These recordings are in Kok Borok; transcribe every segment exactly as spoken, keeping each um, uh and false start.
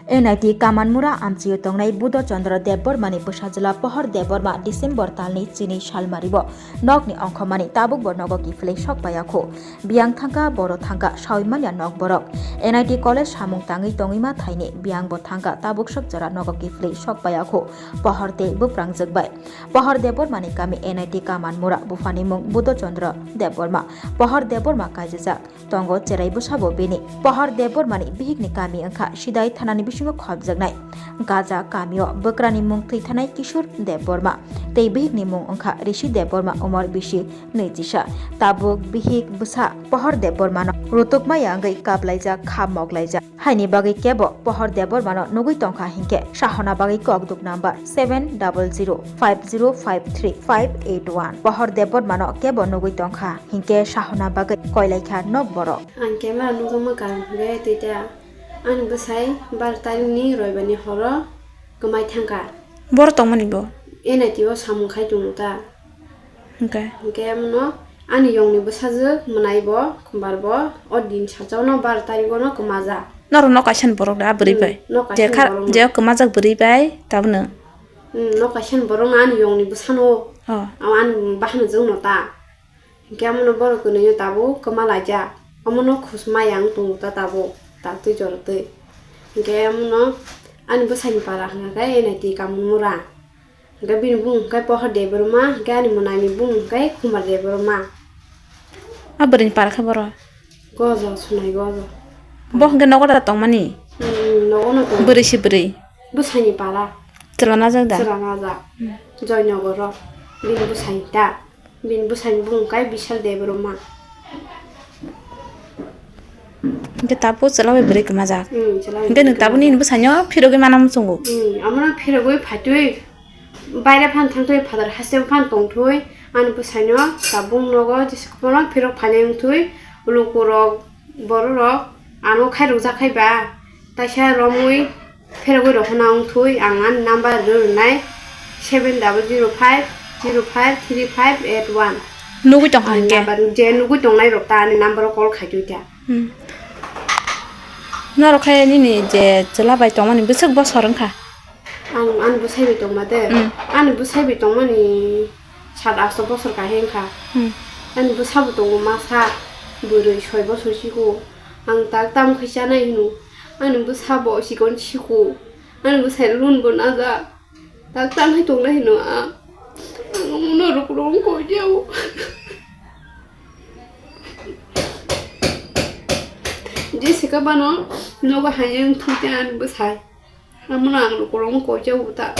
N I T Kamanmura amchio tongnai Budho Chandra Debbarmani bwsajwla Pohor Debbarma December talni chini salmario nokni ongkhormani tabukbo nogo kiphilwi sok paiyakho. Biyang thangkha, boro thangkha, sawi manya nok borok. N I T college samung tangwi tongwima thaini biyangbo thangkha, tabuk sok jora nogo kiphilwi sok paiyakho. Pohor tei bwprangjwk bai. Pohor Debbarmani kami N I T Kamanmura, buphani mung Budho Chandra Debbarma. Pohor Debbarma kaijajak tongo, cherai bwsabo bini. Pohor Debbarmani bihikni kami wngkha Sidai thanani bisingo khopjaknai Gaja kamio. Bwkrani mung thwi thanai Kishore Debbarma tei bihikni mung wngkha Rishi Debbarma, umor bisi nwichisa. Tabuk bihik bwsa Pohor Debbarmano rutukma ya wngwi kaplaijak, kha moklaijak. Haini bagwi kebo Pohor Debbarmano nugwi tongkha hinkhe sahona bagwi kokduk number seven double zero five zero five three five eight one. Pohor Debbarmano kebo nugwi tongkha hinkhe sahona bagwi koilaikha nok borok. Ang kemera nugwi mangkha hinkhe tei ta ani bwsai bar tarikni roibani horo kwmai thangkha. Boro tongmani bo? N I T o samung khai tongo ta. Hwnkhe? Hwnkhe omono ani yongni bwsajwk mwnai bo, khumbar bo, o din sachaono bar tarigono kwmajak. Norok nok kaisa ni borok da, bwrwi bai? Hmm, nok kaisa ni borok no. Je kha-, je kwmajak bwrwi bai, tabukno? Hmm, nok kaisa ni borok no ani yongni bwsano. Oh. Amo ani bahanajwk no ta. Hwnkhe omono borok kwnwi no tabuk kwma laijak. Omono khusma yang tongo ta tabuk, taktwi jorotwi. Hwnkhe omono ani bwsai ni para hwnkha khe N I T Kamunmura. Hwnkhe bini bumung hwnkhe Pohor Debbarma, hwnkhe ani mwnai ni bumung hwnkhe Khumar Debbarma. A bwrwi ni para khe boro? Gojo, Sunai Gojo. Bo hwnkhe nogo da tongmani? Hmm, nogo no tongo. Bwrwi se bwrwi? Bwsai ni para. Chwla najak da? Chwla najak. Hmm. Joynagar o. Bini bwsai ta. Bini bwsai ni bumung khe Bishal Debbarma. Hwnkhe tabuk chwla bai bwrwi kwmajak. Hmm, chwla bai bwrwi kwmajak. Hwnkhe nwng tabuk nini bwsai no phirogwi mana muchungo? Hmm, omono phirogwi phaitwi baire phan thangtwi, phatar haste phan tongtwi, ani bwsai no tabuk nogo jesa phano phirok phainai wngtwi, lukurok, bororok ano khairokjak khai ba, taisa romwi phirogwi rohorna wngtwi ang ani number rwnai seven double zero five zero five three five eight one. Nugwi tongkha hwnkhe? Ani number je nugwi tongnai rok ta ani number o call khaitwi ta. Hmm. Norok khe nini je chwla bai tongmani bwswk bosor wngkha? Ang ani bwsai bai tongma de? Hmm. Ani bwsai bai tongmani sat asto bosor kahai wngkha. Hmm. Ani bwsabo tongo masa, bwrwi soi bosor siko. Ang tak tam khai chanai hino. Ani bwsabo chikon siko. Ani bwsai loan bo najak. Tak tang hai tongnai hino ang. Ang omono ruk rung koi diao. Jessica bano nogo hai wng thung te ani bwsai. Amono ang ruk rung koi diao ta.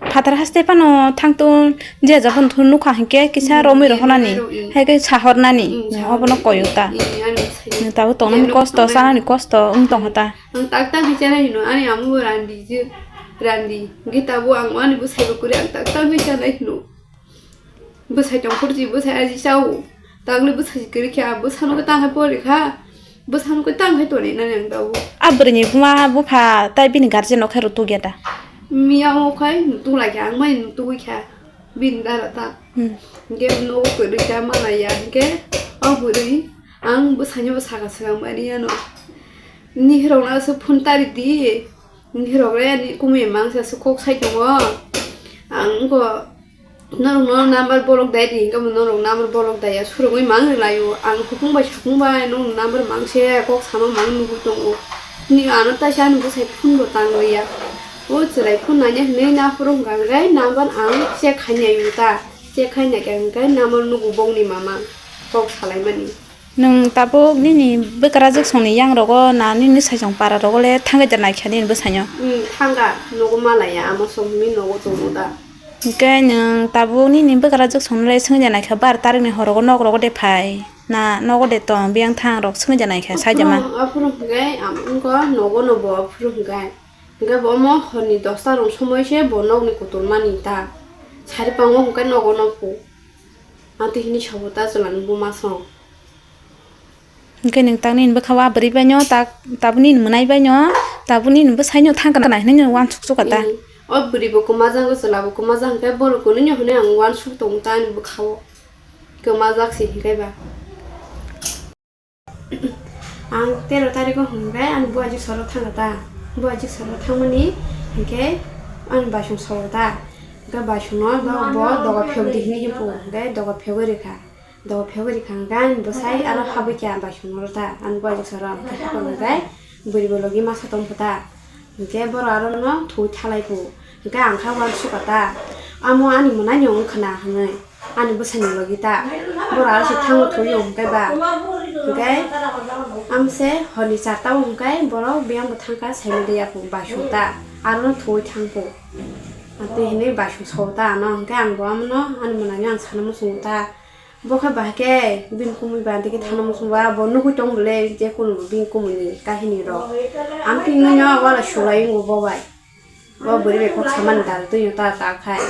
Phatar haste phano thang tong je jabon thun nukha hinkhe kisa romwi rohornani. Hai khe sahornani. Obono koyo ta. Nwng tabuk tongnani kosto, chanani kosto wng tongkha ta. Ang tak tak khe chanai hino, ani amo bo randi je, randi. Hwnkhe tabuk ang ani bwsai bo kwrwi, ang tak tak khe chanai hino. Bwsai tong phuru je bwsai aji chao. Takle bwsai kwrwi khe, a bwsano khe tang khai pori kha. Bwsano khe tang khai tonwi nani ang tabuk. A bwrwini buma bupha tai bini guardian no khai rw tugya da? Miya o khai tulaikha, ang mai tugwi kha. Bini dara ta. Hmm. Hwnkhe nogo kwrwi kha malaiya, hwnkhe o bwrwi ang bwsaino bo saka swkang mani ano. Nihirokno aswk phone tari di. Nihirok le ani kumui mangsa aswk kok sai tongo. Ang wngkha norokno number bolok dai di, hwnkhe bo norok number bolok dai ya, surugwi mang rwlaio. Ang hukung bai sukung bai norokni number mang se kok sama mang nugwi tongo. Ni ano taisa ani bwsai phone bo tang liya. O chwrai phone nanya hinwi naphuru hwnkha hwnkhe number ang check khai nai ta. Check khai nai khe hwnkhe number nugo bongni mama kok salaimani. Nwng tabuk nini bwkrajwk songni yangrogo na nini saisong pararogo le thangwi da naikha nini bwsaino? Hmm, thangkha, nogo malaiya, ama song hinwi nogo tongo da. Hwnkhe nwng tabuk nini bwkrajwk songno le swngwi da naikha, bar tarikni horogo nokrogo de phai na nogo de tong, biyang thangrok swngwi da naikha, saida ma? Aphuru, aphuru hwnkhe ang wngkha nogo no bo aphuru hwnkhe. Hwnkhe bo omo horni dosta rok somoi se bo nokni kutur mani ta. Sari pango hwnkhe nogo no phu. Ang twi hini sobo ta chwla ni buma song. Hwnkhe nwng tak nini bwkha o a bwrwi bai no tak tabuk nini mwnai bai no tabuk nini bwsai no thang kana hinwi no uansuk sukha ta. Hmm. O bwrwi bo kwmajak, o chwla bo kwmajak hwnkhe borok kwnwi no hinwi ang uansuk tongo ta ani bwkha o. Kwmajak se hwnkhe ba. Ang tero tarikh o hwnwi bai ani buaji soro thangkha ta. Bo ajik salo thangmani, hinkhe ani baisong salo ta. Hinkhe baisongno do-, bo doga phiyok di hini himpu, hinkhe doga phiyogwi rikha. Doga phiyogwi rikha hinkhe ani bwsai aro habwi kha baisongno ta. Ani bo ajik salo hinkhe hapan hinkhe bwrwi bo logi masa tongpha ta. Hinkhe borok aro no thuwi thalai phu. Hinkhe ang kha uansukha ta. Amo ani mwnaino wngkhwna hinwi. Ani bwsani logi ta. Borok aro se thango thwi o hwnkhe ba. Hwnkhe amse horni charta o hwnkhe borok biyang bo thangkha saimade yaphang baisong ta. Aro no thwi thangphu. Tei hinwi baisong sao ta ano hwnkhe ang bo amono ani mwnaino ang sana muchungo ta. Bo khe bahai khe bini kumui bandi khe thana muchungo ba bo nugui tong bwle je kunu bini kumui ni kahini rok. Ang tini no wala sulai wngo bo bai. Bo bwrwi bai kok samani dal twi ta ta khai.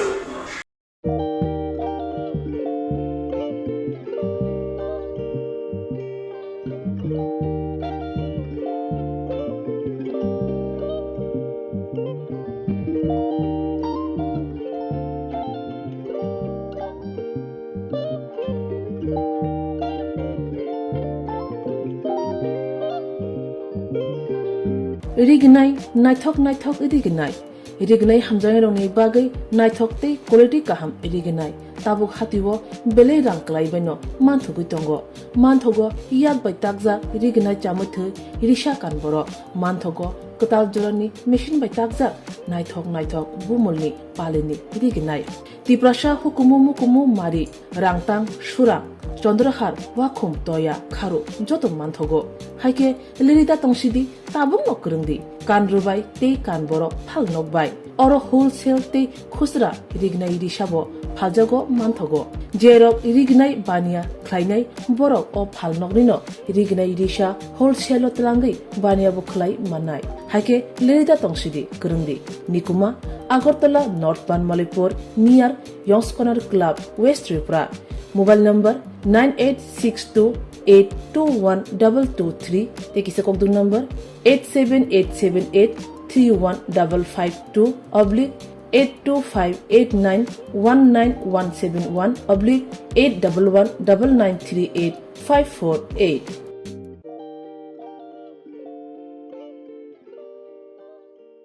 Rignai, naithok naithok rignai. Rignai hamjaknairokni bagwi naithok tei quality kaham rignai. Tabuk hatio belai rang kwlaibaino manthogwi tongo. Manthogo yak bai takjak rignai chamwi thwi risa kan borok. Manthogo kwtal jorani machine bai takjak naithok naithok bumulni palini rignai. Tiprasa hukumu mukumu mari, rangtang, surang, chondrahar, wakhum, toya, kharu joto manthogo. Haikhe lirita tongsidi, tabukno kwrwngdi, kan rwbai tei kan borok phal nokbai. Oro wholesale tei khusra rignai risabo phaljago manthogo. Jerok rignai baniya khlainai borok o phalnoknino rignai risa wholesale-o twlangwi baniya bo khlai mannai. Haikhe lirita tongsidi kwrwngdi. Nikuma, Agartala North Banmalipur near Yongskonar Club, West Tripura. Mobile number nine eight six two eight two one double two three tei kisa kokdwng number eight seven eight seven eight three one double five two oblique eight two five eight nine one nine one seven one oblique eight double one double nine three eight five four eight.